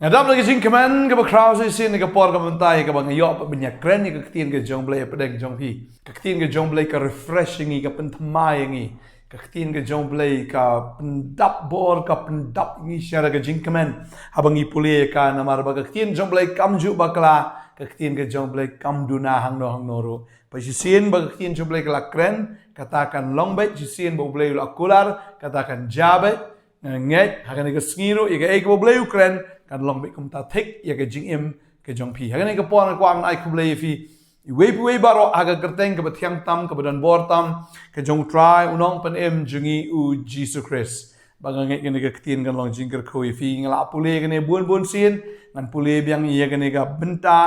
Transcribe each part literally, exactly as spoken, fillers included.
Nga dap da ka jingkmen kaba khraw shisien ha ka por kaba mynta, ïa kaba nga ïoh ban ïakren ïa ka ktien ka jong U Blei hapdeng jong phi. Ka ktien ka jong U Blei ka refresh ïa ngi, ka pynthymmai ïa ngi. Ka ktien ka jong U Blei ka pyndap bor, ka pyndap ïa ngi sha ka jingkmen haba ngi pule ïa ka, namar ba ka ktien jong U Blei kam ju bakla, ka ktien ka jong U Blei kam duna hangno hangno ruh. Ba shisien ba ka ktien jong U Blei ka la kren, kata kan long beit, shisien ba U Blei u la kular, kata kan jia beit. Nga ngeit ha kane ka sngi ruh, ïa kaei kaba U Blei u kren kan long beit kumta thik ïa ka jingim ka jong phi. Ha kane ka por nga kwah ban ai khublei ïa phi iwei pa iwei baroh ha ka kyrteng kaba thiang tam, kaba don bor tam, ka jong U Trai U Nongpynim jong ngi U Jisu Khrist. Ba nga ngeit kane ka ktien kan long jingkyrkhu ïa phi. Nga la pule kane bun bun sien, ngan pule biang ïa kane ka bynta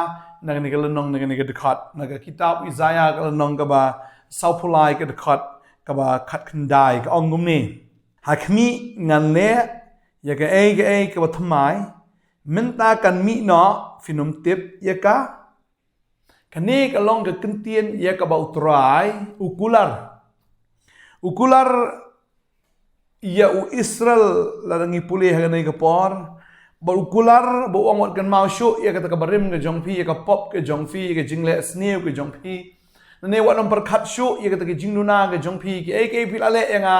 na kane ka lynnong, na kane ka dkhot, na ka kitab Isaïah ka lynnong kaba sawphew lai, ka dkhot kaba khatkhyndai, ka ong kumne: Ha khmih, ngan leh ïa kaei kaei kaba thymmai, mynta kan mih noh, phin ym tip ïa ka. Kane ka long ka ktien ïa kaba U Trai u kular. U kular ïa u Israel, lada ngi pule ha kane ka por, ba u kular, ba u ong wat kynmaw shuh ïa kata ka barim ka jong phi, ïa ka pop ka jong phi, ïa ka jingleh sniew ka jong phi. Nane wat nym pyrkhat shuh ïa kata ka jingduna ka jong phi, kiei kiei phi la leh ïa nga.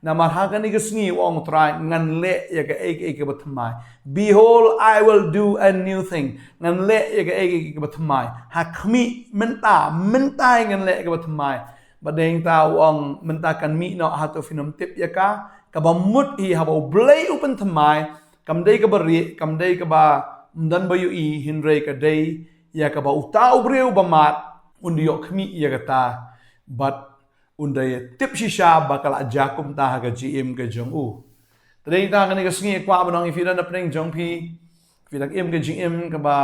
Namar ha kane ka sngi, u ong U Trai, ngan leh ïa kaei kaei kaba thymmai. Behold, I will do a new thing. Ngan leh ïa kaei kaei kaba thymmai. Ha khmih, mynta, mynta ngan leh ïa kaba thymmai. Bad dei ta u ong, mynta kan mih noh, hato phin ym tip ïa ka. Kaba mut hi, haba U Blei u pynthymmai, kam dei kaba rieh, kam dei kaba ym don ba ïohi, hynrei ka dei ïa kaba uta u briew ba mad un da ïoh khmih ïa kata, bad un da ïa tip shisha ba ka la jia kumta ha ka jingim ka jong u. Te dei ta kane ka sngi kwah ban ong ïa phi, don napdeng jong phi, phi dang im ka jingim kaba,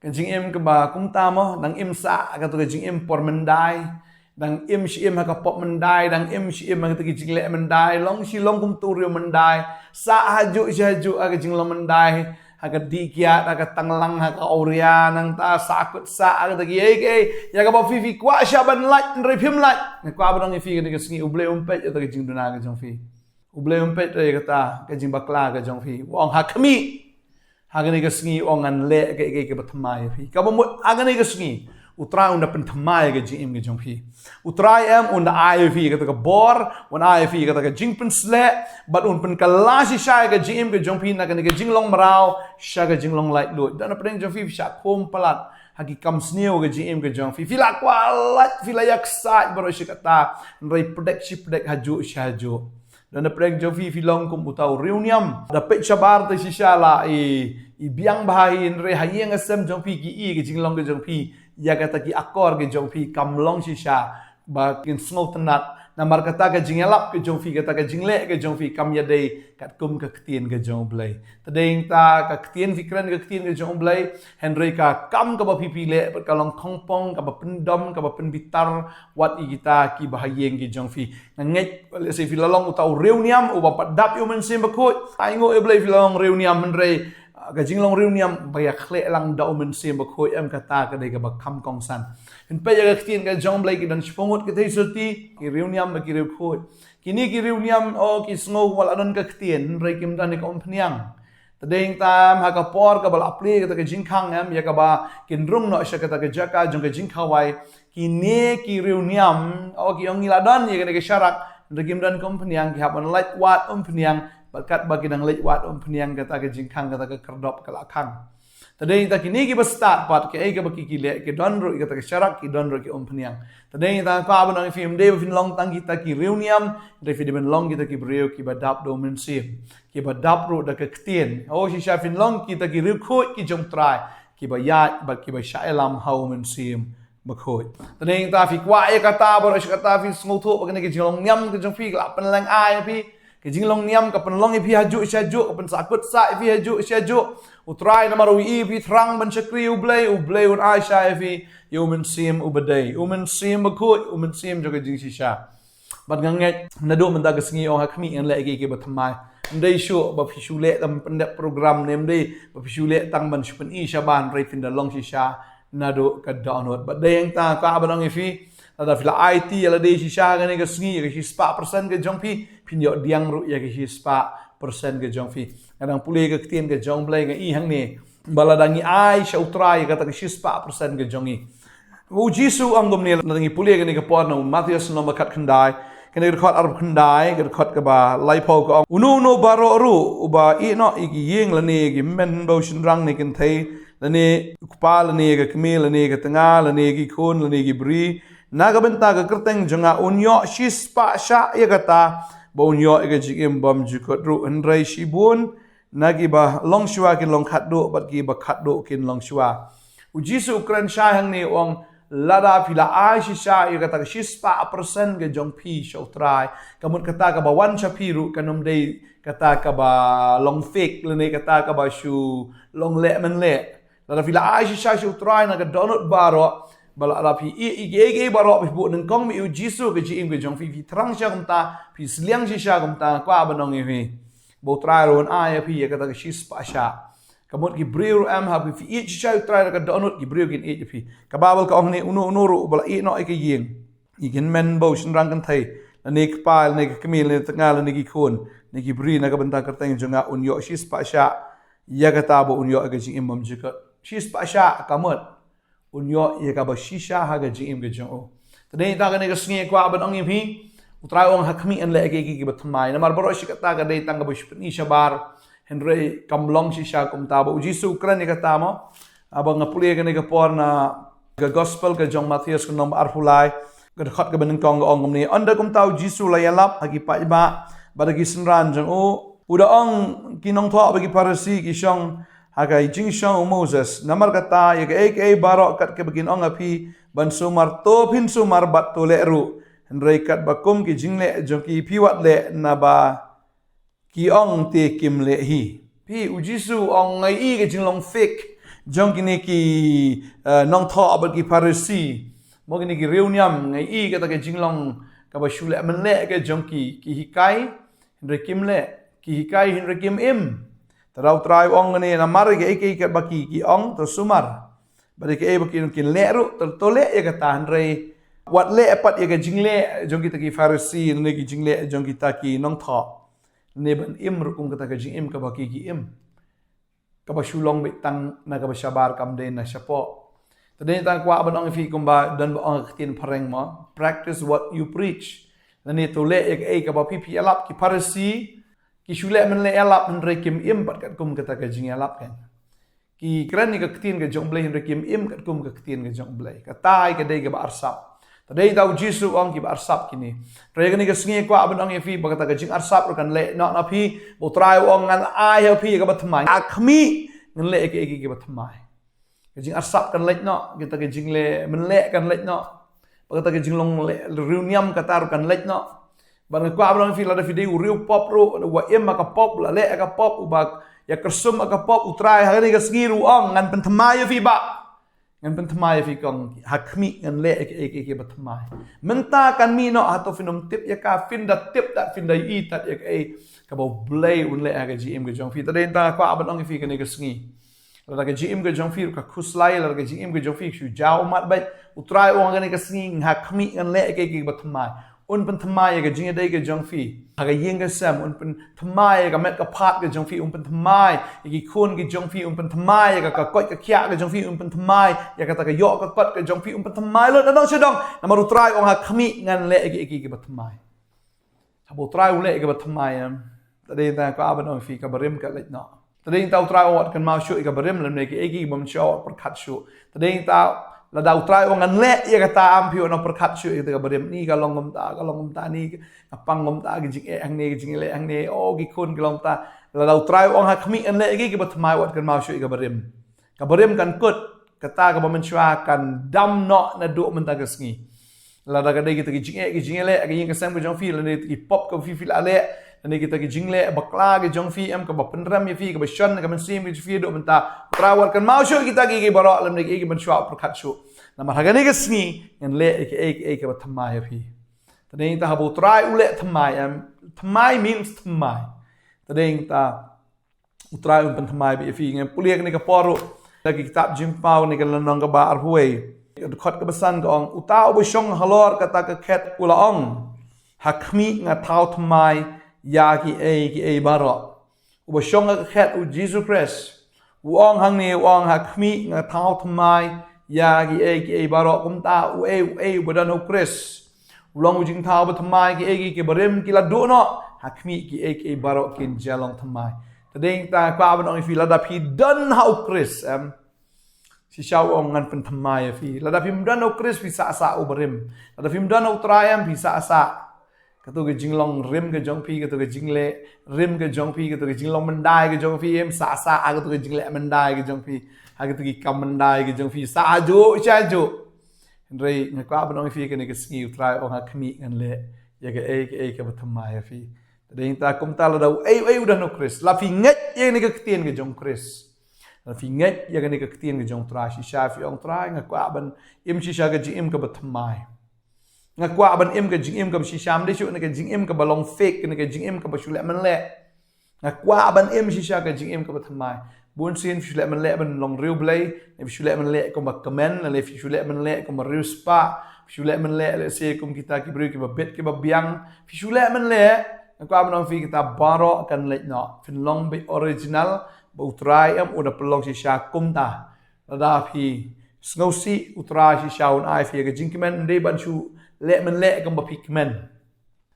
ka jingim kaba kumta mo, dang im sah ha kato ka jingim por myndai, dang im shi im ha ka pop myndai, dang im shi im ha kato ka jingleh myndai, long shi long kum uto u riew myndai, sah hajuh shi hajuh ha ka jinglong myndai, ha ka dih kiad, ha ka tanglang, ha ka awria, nangta sah kut sah ha kato kiei kiei, ïa kaba phi phi kwah sha ban lait, hynrei phim lait. Nga kwah ban ong ïa phi kane ka sngi, U Blei um peit ïa kata ka jingduna ka jong phi. U Blei um peit ïa kata ka jingbakla ka jong phi. U ong ha khmih, ha kane ka sngi, u ong ngan leh kaei kaei kaba thymmai ïa phi. Kaba mut ha kane ka sngi, U Trai un da pynthymmai ïa ka jingim ka jong phi. U Trai em un da ai ïa phi kata ka bor, un ai ïa phi kata ka jingpynsleh, bad un pynkylla shisha ïa ka jingim ka jong phi na kane ka jinglong mraw sha ka jinglong laitluid. Don napdeng jong phi phi shah khum palat ha ki kam sniew ka jingim ka jong phi. Phi la kwah lait, phi la ïaksaid baroh shi katta, hynrei pdeng shi pdeng, hajuh shi hajuh. Don napdeng jong phi phi long kum uta u riewniam. Da peit shabar te shisha la i, i biang bha hi, hynrei ha ïing ha sem jong phi, ki i ka jinglong ka jong phi, ïa kata ki akor ka jong phi kam long shisha ba kin sngewtynnat. Namar kata ka jingïalap ka jong phi, kata ka jingleh ka jong phi kam ïadei katkum ka ktien ka jong U Blei. Te dei ta ka ktien phi kren, ka ktien ka jong U Blei, hynrei ka kam kaba phi phi leh pat ka long khongpong, kaba pyndom, kaba pynbitar wat ïa kita kiba ha ïing ki jong phi. Nga ngeit, let's say, phi la long uta u riewniam uba pat dap ïa U Mynsiem Bakhuid. Ai nguh ïa U Blei phi la long riewniam, hynrei, ah, ka jinglong riewniam ba ïakhleh lang da U Mynsiem Bakhuid em, kata ka dei kaba kham kongsan. Phin peit ïa ka ktien ka jong U Blei, ki don shiphew ngut ki theisotti, ki riewniam bad ki riewkhuid. Kine ki riewniam, oh, ki sngew ba la don ka ktien, hynrei kim don ïa ka umphniang. Te dei ta em ha ka por kaba la plie kata ka jingkhang em, ïa kaba kin rung noh sha kata ka jaka jong ka jingkhawai. Kine ki riewniam, oh, ki ong ngi la don ïa kane ka sharak, hynrei kim don ka umphniang, ki hap ban leit wad umphniang, bad katba ki dang leit wad umphniang, kata ka jingkhang, kata ka khyrdop ka la khang. Te dei ta kine kiba stad pat, kaei kaba ki ki leh, ki don ruh ïa kata ka sharak, ki don ruh ïa ka umphniang. Te dei ta, kwah ban ong ïa phi, ym dei ba phin long tang kita ki riewniam, hynrei phi dei ban long kita ki briew kiba dap da U Mynsiem, kiba dap ruh da ka ktien. Oh, shisha phin long kita ki riewkhuid ki jong U Trai, kiba ïaid bad kiba shah ïalam ha U Mynsiem Bakhuid. Te dei ta, phi kwah ïa kata, baroh shi katta phi sngewthuh ba kane ka jinglong niam ka jong phi ka la pynlong ai ïa phi. Ka jinglong niam ka pynlong ïa phi hajuh shi hajuh, ka pynsakut sah ïa phi hajuh shi hajuh. U Trai, namar u ïohi ïa phi thrang ban shakri U Blei, U Blei un ai shai ïa phi ïa U Mynsiem uba dei, U Mynsiem Bakhuid, U Mynsiem jong ka jingshisha. Bad nga ngeit naduh mynta ka sngi, ong ha khmih ngan leh kiei kiei kiba thymmai. Ym dei shuh ba phi shu leh tang pyndep program, ne ym dei ba phi shu leh tang ban shu pyni shabar, hynrei phin da long shisha naduh ka dohnud. Bad dei ta, kwah ban ong ïa phi, lada phi la aiti ïa lade shisha kane ka sngi, ïa ka shispah percent ka jong phi, phin ïoh pdiang ruh ïa ka shispah percent ka jong phi. Nga dang pule ka ktien ka jong U Blei, nga i hangne ba lada ngi ai sha U Trai kata ka shispah persen ka jong ngi. U Jisu u ong kumne, lada ngi pule kane ka por na u Mathaios lynnong ba khatkhyndai, kane ka dkhot arphew khyndai, ka dkhot kaba laiphew ka ong: Uno uno baroh ruh uba ïehnoh ïa ki ïing lane ki hynmen ba u shynrang ne kynthei, lane u kpa lane ka kmie lane ka tnga lane ki khun lane ki bri na ka bynta ka kyrteng jong nga, un ïoh shispah shah ïa kata, ba un ïoh ïa ka jingim bymjukut ruh. Hynrei shibun na kiba longshuwa kin long khatduh, bad kiba khatduh kin longshuwa. U Jisu u kren shai hangne, u ong, lada phi la ai shisha ïa kata ka shispah persen ka jong phi sha U Trai, ka mut kata kaba wan sha phi ruh kan ym dei kata kaba long fake lane kata kaba shu long leh mynleh. Lada phi la ai shisha sha U Trai na ka dohnud baroh, ba lada phi ïeh ïa kiei kiei baroh, phi buh nyngkong beit ïa U Jisu ha ka jingim ka jong phi, phi thrang shisha kumta, phi sliang shisha kumta, nga kwah ban ong ïa phi ba U Trai ruh un ai ïa phi ïa kata ka shispah shah. Ka mut ki briew ruh em, haba phi ïeit shisha ïa U Trai na ka dohnud, ki briew kin ïeit ïa phi. Ka Baibl ka ong hangne, uno uno ruh uba la ïehnoh ïa ki ïing, ïa ki hynmen ba u shynrang kynthei, lane ki kpa lane ki kmie lane tnga lane ki khun lane ki bri na ka bynta ka kyrteng jong nga, un ïoh shispah shah ïa kata, ba un ïoh ïa ka jingim bymjukut. Shispah shah ka mut un ïoh ïa kaba shisha ha ka jingim ka jong u. Te dei ta kane ka sngi nga kwah ban ong ïa phi, U Trai u ong ha khmih ngan leh ïa kiei kiei kiba thymmai. Namar baroh shi katta ka dei tang kaba shu pyni shabar, hynrei kam long shisha kumta. Ba U Jisu u kren ïa kata mo, haba nga pule kane ka por na ka Gospel ka jong Mathaios ka lynnong ba arphew lai, ka dkhot kaba nyngkong ka ong kumne: Ynda kumta U Jisu u la ïalap ha ki paidbah bad ha ki synran jong u, u da ong, Ki nongthoh bad ki Pharisi ki shong ha ka jingshong u Moses, namar kata ïa kaei kaei baroh kat kaba kin ong ha phi ban sumar, to phin sumar bad to leh ruh. Hynrei katba kum ki jingleh jong ki phi wat leh, naba ki ong te kim leh hi. Phi, U Jisu u ong, nga i ka jinglong fake jong kine ki, eh, nongthoh bad ki Pharisi, mo, kine ki riewniam, nga i kata ka jinglong kaba shu leh mynleh ka jong ki, ki hikai hynrei kim leh, ki hikai hynrei kim im. Te da U Trai u ong kane, namar ïa kaei kaei katba ki, ki ong to sumar, bad ïa kaei ba ki ong kin leh ruh, to, to leh ïa kata, hynrei wat leh pat ïa ka jingleh jong kita ki Pharisi lane ki jingleh jong kita ki nongthoh, lane ban im ruh kum kata ka jingim kaba ki, ki im, kaba shu long beit tang na kaba shabar, kam dei na shapoh. Te dei tang kwah ban ong ïa phi kumba don ba ong ha ka ktien phareng mo, practice what you preach. Lane to leh ïa kaei kaba phi, phi ïalap. Ki Pharisi ki shu leh mynleh ïalap hynrei kim im pat katkum kata ka jingïalap, kan. Ki kren ïa ka ktien ka jong U Blei hynrei kim im katkum ka ktien ka jong U Blei. Kata ka dei kaba arsap. Te dei ta U Jisu u ong kiba arsap kine. Te ïa kane ka sngi nga kwah ban ong ïa phi ba kata ka jingarsap ruh kan leh noh na phi. Ba U Trai u ong, ngan ai ha phi ïa kaba thymmai. Ha khmih ngan leh ïa kiei kiei kiba thymmai. Ka jingarsap kan leit noh, kita ki jingleh mynleh kan leit noh, ba kata ki jinglong leh riewniam kata ruh kan leit noh. Bad nga kwah ban ong ïa phi, lada phi dei u riewpop ruh, uba im ha ka pop, la leh ha ka pop, uba ïa kyrsum ha ka pop, U Trai ha kane ka sngi ruh u ong, ngan pynthymmai ïa phi bah. Ngan pynthymmai ïa phi, kong, ha khmih ngan leh ïa kiei kiei kiba thymmai. Mynta kan mih noh, hato phin ym tip ïa ka? Phin da tip tad, phin da ïohi tad ïa kaei kaba U Blei un leh ha ka jingim ka jong phi. Te dei ta nga kwah ban ong ïa phi kane ka sngi, lada ka jingim ka jong phi ruh ka khuslai, lada ka jingim ka jong phi shu jaw ummat beit, U Trai u ong ha kane ka sngi, ha khmih ngan leh ïa kiei kiei kiba thymmai. Un pynthymmai ïa ka jingïadei ka jong phi ha ka ïing ka sem, un pynthymmai ïa ka met ka phad ka jong phi, un pynthymmai ïa ki khun ki jong phi, un pynthymmai ïa ka, ka koit ka khiah ka jong phi, un pynthymmai ïa kata ka ïoh ka kot ka jong phi, un pynthymmai lut nadong shadong. Namar U Trai u ong, ha khmih ngan leh ïa kiei kiei kiba thymmai. Haba U Trai u leh ïa kiba thymmai, em, te dei ta nga kwah ban ong ïa phi, ka barim ka leit noh. Te dei ta U Trai u ong, wat kynmaw shuh ïa ka barim, lymne kiei kiei ki bym shym pyrkhat shuh. Te dei ta, lada U Trai u ong, ngan leh ïa kata, em, phi wat noh pyrkhat shuh ïa kata ka barim. Ni ka long kumta, ka long kumta, ni ka pang kumta, ka jingeh hangne, ka jingleh hangne, oh, ki khun ki long kumta. Lada U Trai u ong, ha khmih ngan leh ïa kiei kiba thymmai, wat kynmaw shuh ïa ka barim. Ka barim kan kut, kata kaba mynshuwa kan dam noh naduh mynta ka sngi. Lada ka dei kita ki jingeh ki jingleh ha ka ïing ka sem ka jong phi, lane kita ki pop kaba phi, phi la leh, lane kita ki jingleh bakla ka jong phi, em, kaba pynrem ïa phi, kaba shon ka mynsiem ka jong phi haduh mynta, U Trai wat kynmaw shuh kita kiei kiei baroh, lymne kiei kiei ba mynshuwa pyrkhat shuh. Namar ha kane ka sngi ngan leh ïa kiei kiei kaba thymmai ïa phi. Te dei ta haba U Trai u leh thymmai, em, thymmai means thymmai. Te dei ta U Trai un pynthymmai beit ïa phi. Ngan pule kane ka por ruh na ka kitab Jingpynpaw, kane ka lynnong kaba arphew wei, ka dkhot kaba san ka ong, uta uba shong halor kata ka khet u la ong, ha khmih nga thaw thymmai ïa kiei kiei baroh. uba shong ha ka khet, u Jisu Khrist. U ong hangne, u ong, ha khmih nga thaw thymmai ïa kiei kiei baroh. Kumta uei uei uba don ha u Khrist u long u jingthaw bathymmai. Kiei kiei kiba rim ki la duh noh, ha khmih kiei kiei baroh kin jia long thymmai. Te dei ta kwah ban ong ïa phi, lada phi don ha u Khrist, em, shisha u ong ngan pynthymmai ïa phi. Lada phim don ha u Khrist phi sah sah u barim. Lada phim don ha u Trai, em, phi sah sah kato ka jinglong rim ka jong phi, kato ka jingleh rim ka jong phi, kato ka jinglong myndai ka jong phi, em, sah sah ha kato ka jingleh myndai ka jong phi, ha kato ki kam myndai ka jong phi, sah juh sha juh. Hynrei nga kwah ban ong ïa phi kane ka sngi, u Trai u ong ha khmih ngan leh ïa kaei kaei kaba thymmai ïa phi. Te dei ta kumta lada uei uei u don ha u Khrist, la phi ngeit ïa kane ka ktien ka jong u Khrist, la phi ngeit ïa kane ka ktien ka jong u Trai, shisha phi ong, Trai, nga kwah ban im shisha ka jingim kaba thymmai. Nga kwah ban im ka jingim kaba shisha, ym dei shuh kane ka jingim kaba long fake, kane ka jingim kaba shu leh mynleh. Nga kwah ban im shisha ka jingim kaba thymmai. Bun sien phi shu leh mynleh ban long riewblei, ne phi shu leh mynleh kumba kmen, ne phi shu leh mynleh kumba riewspah, phi shu leh mynleh, lehse kum kita ki briew kiba bit kiba biang, phi shu leh mynleh. Nga kwah ban ong ïa phi, kita baroh kan leit noh. Phin long beit original, ba u Trai, em, u da pynlong shisha kumta. Lada phi sngewsih, u Trai shisha un ai phi ïa ka jingkmen, ym dei ban shu leh mynleh kumba phi kmen,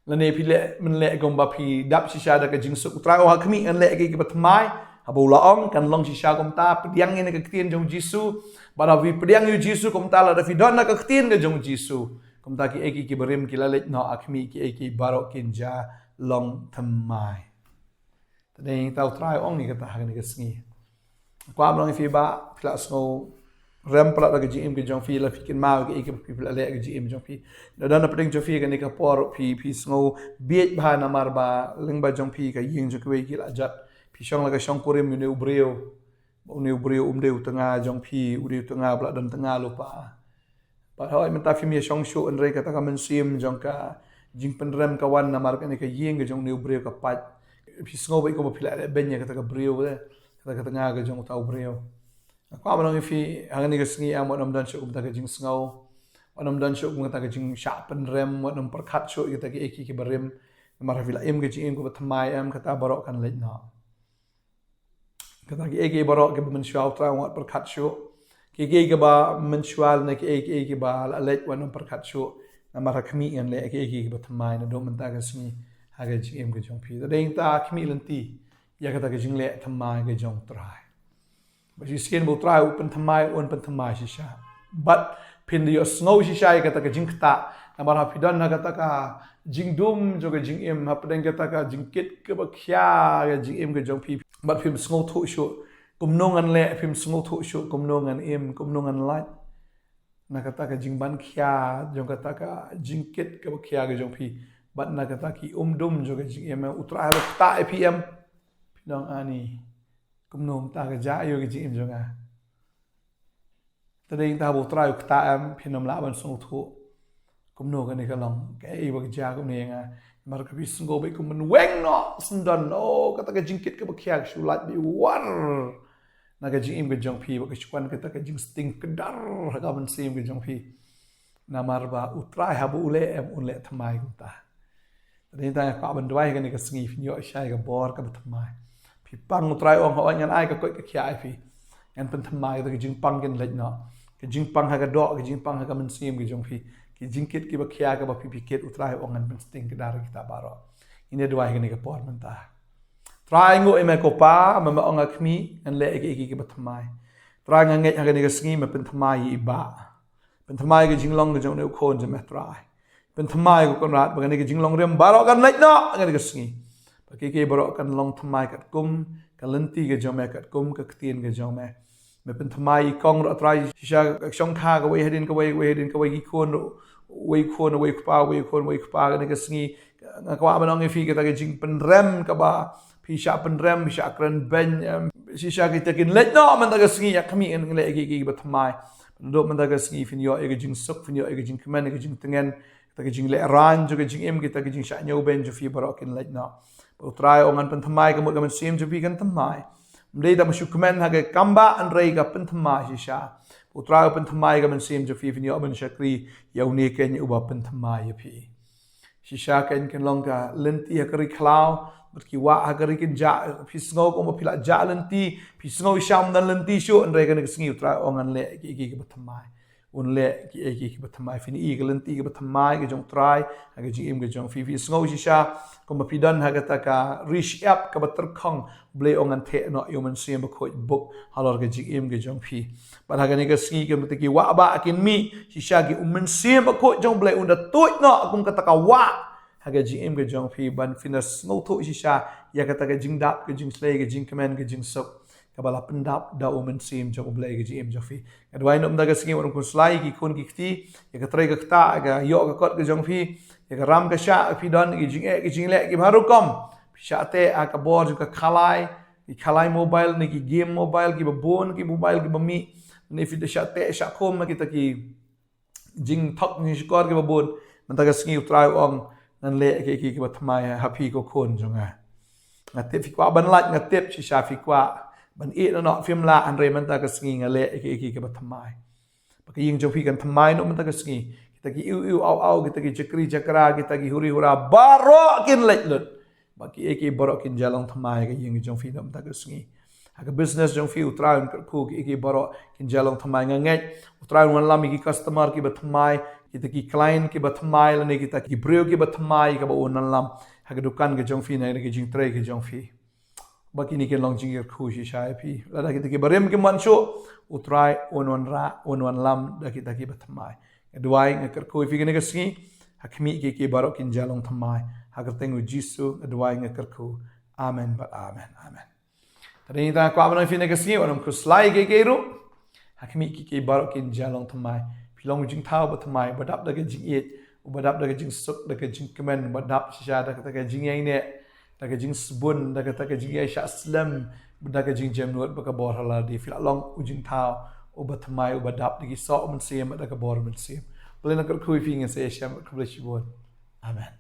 lane phi leh mynleh kumba phi dap shisha da ka jingsuk. U Trai u ong ha khmih ngan leh ïa kiei kiba thymmai. Haba u la ong kan long shisha kumta. Pdiang ïa kane ka ktien jong u Jisu. Bad haba phi pdiang ïa u Jisu kumta, lada phi don ha ka ktien ka jong u Jisu, kumta kiei kiei kiba rim ki la leit noh, ha khmih kiei kiei baroh kin jia long thymmai. Te dei ta u Trai u ong ïa kata ha kane ka sngi. Kwah ban ong ïa phi ba phi la sngewrem palat da ka jingim ka jong phi, la phi kynmaw ïa kaei kaba phi la leh ha ka jingim jong phi. Lada na pdeng jong phi kane ka por phi, phi sngewbieit bha namar ba lyngba jong phi ka ïing jong kiwei ki la jot. Phi shong la ka shongkurim ïa une u briew. Ba une u briew um dei u tnga jong phi, u dei u tnga ba la don tnga lypa. Bad hooid mynta phim ïashong shuh, hynrei kata ka mynsiem jong ka jingpynrem ka wan namar kane ka ïing ka jong une u briew ka pait. Phi sngew beit kumba phi la lehbeiñ ïa kata ka briew, eh, kata ka tnga ka jong uta u briew. Nga kwah ban ong ïa phi ha kane ka sngi, em, wat nym don shuh kumta ka jingsngew. Wat nym don shuh kumta ka jingshah pynrem, wat nym pyrkhat shuh ïa kita kiei kiei kiba rim. Namar haba phi la im ka jingim kaba thymmai, em, kata baroh kan leit noh. Kata kiei kiei baroh kiba mynshuwa, u Trai u ong wat pyrkhat shuh. Kiei kiei kiba mynshuwa ne kiei kiei kiba la leit, wat nym pyrkhat shuh. Namar ha khmih ngan leh kiei kiei kiba thymmai naduh mynta ka sngi ha ka jingim ka jong phi. Te dei ta khmih lynti ïa kata ka jingleh thymmai ka jong u Trai. Ba shisien ba u Trai u pynthymmai, un pynthymmai shisha. Bad phin da ïohsngew shisha ïa kata ka jingktah. Namar haba phi don ha kata ka jingdum jong ka jingim, hapdeng kata ka jingkit kaba khia ka jingim ka jong phi, bad phim sngewthuh shuh kumno ngan leh, phim sngewthuh shuh kumno ngan im, kumno ngan lait. Na kata ka jingban khia jong kata ka jingkit kaba khia ka jong phi, bad na kata ki umdum jong ka jingim, u Trai haba ktah ïa phi, em, phin ong, ani, kumno mynta ka jia ïa ka jingim jong nga. Te dei ta haba u Trai u ktah, em, phin ym lah ban sngewthuh kumno kane ka long, kaei ba ka jia kumne ïa nga. Namar ka phi sngew beit kum ban weng noh syndon, oh, kata ka jingkit kaba khia ka shu lait beit war na ka jingim ka jong phi, ba ka shu wan kata ka jingsting kdar ha ka mynsiem ka jong phi. Namar ba u Trai haba u leh, em, un leh thymmai kumta. Te dei ta nga kwah ban duwai ha kane ka sngi, phin ïoh shai ka bor kaba thymmai. Phi pang, u Trai u ong, hooid ngan ai ka koit ka khiah ïa phi. Ngan pynthymmai, kata ka jingpang kan leit noh. Ka jingpang ha ka doh, ka jingpang ha ka mynsiem ka jong phi. Ki jingkit kiba khia kaba phi phi kit, u Trai u ong ngan pynsting kdar ïa kita baroh. Ngin ïa duwai ha kane ka por mynta. Trai, nguh ïa me ko Pa, ba me ong ha khmih ngan leh kiei kiei kiba thymmai. Trai, nga ngeit ha kane ka sngi me pynthymmai ïa i Bah. Pynthymmai ka jinglong ka jong une u khun jong me, Trai. Pynthymmai ko Conrad, ba kane ka jinglong rim baroh kan leit noh ha kane ka sngi. Ba kiei kiei baroh kan long thymmai katkum ka lynti ka jong me, katkum ka ktien ka jong me. Me pynthymmai i Kong ruh, Trai, shisha ka shongkha kawei hadien kawei, kawei hadien kawei, ki khun ruh, uwei u khun, uwei u kpa, uwei u khun, uwei u kpa, kane ka sngi nga kwah ban ong ïa phi, kata ka jingpynrem kaba phi shah pynrem, phi shah kren beiñ, em, shisha kita kin leit noh mynta ka sngi, ha khmih ngan leh kiei kiei kiba thymmai. Naduh mynta ka sngi phin ïoh ïa ka jingsuk, phin ïoh ïa ka jingkmen, ïa ka jingtngen, kata ka jinglehrain jong ka jingim, kita ka jingshah ñiewbeiñ jong phi baroh kin leit noh. Ba u Trai u ong ngan pynthymmai, ka mut ka mynsiem jong phi kan thymmai. Ym dei tang ba shu kmen ha ka kam bah, hynrei ka pynthymmai shisha. Ba u Trai u pynthymmai ka mynsiem jong phi, phin ïoh ban shakri ïa une keiñ uba pynthymmai ïa phi. Shisha keiñ kan long ka lynti ha ka ri khlaw, Bad ki wah ha ka ri kin jah, phi sngew kumba phi la jah lynti, phi sngew sham don lynti shuh, hynrei kane ka sngi U Trai u ong ngan leh kiei kiei kiba thymmai. Un leh kiei kiei kiba thymmai. Phin ïohi ka lynti kaba thymmai ka jong U Trai ha ka jingim ka jong phi. Phi sngew shisha kumba phi don ha kata ka ri shyiap kaba tyrkhong, U Blei u ong ngan theh noh ïa U Mynsiem Bakhuid buk halor ka jingim ka jong phi. Bad ha kane ka sngi kata ki wah bah kin mih shisha, ki U Mynsiem Bakhuid jong U Blei un da tuid noh kum kata ka wah ha ka jingim ka jong phi, ban phin da sngewthuh shisha ïa kata ka jingdap, ka jingshlei, ka jingkmen, ka jingsuk kaba la pyndap da U Mynsiem jong U Blei ha ka jingim jong phi. Nga duwai na ka bynta ka sngi, wat nym khuslai ki khun ki kti, ïa ka trei ka ktah, ïa ka ïoh ka kot ka jong phi, ïa ka ram ka shah phi don, ki jingeh ki jingleh kiba har rukom. Phi shah teh ha ka bor jong ka khalai, ki khalai mobile ne ki game mobile kiba bun, ki mobile kiba mih, ne phi da shah teh shah khum na kita ki jingthok jingshukor kiba bun. Mynta ka sngi U Trai u ong ngan leh kiei kiei kiba thymmai ha phi ko khun jong nga. Nga tip phi kwah ban lait, nga tip shisha phi kwah ban ïeh noh, phim lah, hynrei mynta ka sngi nga leh kiei kiei kiba thymmai. Ba ka ïing jong phi kan thymmai noh mynta ka sngi. Kita ki ïew ïew aw aw, kita ki shakri shakra, kita ki huri hura, baroh kin leit lut. Ba kiei kiei baroh kin jia long thymmai ha ka ïing jong phi noh mynta ka sngi. Ha ka business jong phi U Trai un kyrkhu, kiei kiei baroh kin jia long thymmai. Nga ngeit U Trai un wanlam ïa ki customer kiba thymmai, kita ki client kiba thymmai, lane kita ki briew kiba thymmai kaba un wanlam ha ka dukan ka jong phi, na ka jingtrei ka jong phi. Ba kine kin long jingkyrkhu shisha ïa phi. Lada kita kiba rim kim wan shuh, U Trai un wanrah, un wanlam da kita kiba thymmai. Nga duwai, nga kyrkhu ïa phi kane ka sngi, ha khmih kiei kiei baroh kin jia long thymmai. Ha ka kyrteng U Jisu nga duwai, nga kyrkhu. Amen bad amen. Amen. Te dei ngi, tang kwah ban ong ïa phi kane ka sngi, wat nym khuslai kiei kiei ruh. Ha khmih kiei kiei baroh kin jia long thymmai. Phi long u jingthaw ba thymmai, ba dap da ka jingïeit, uba dap da ka jingsuk, da ka jingkmen, ba dap shisha da kata ka jingïaineh, da ka jingsbun, da kata ka jingïaishah slem, da ka jingjemnud bad ka bor ha la dei. Phi la long u jingthaw uba thymmai, uba dap da ki soh mynsiem, da ka bor mynsiem. Blei un kyrkhu ïa phi, ngin sa ïashem, khublei shibun. Amen.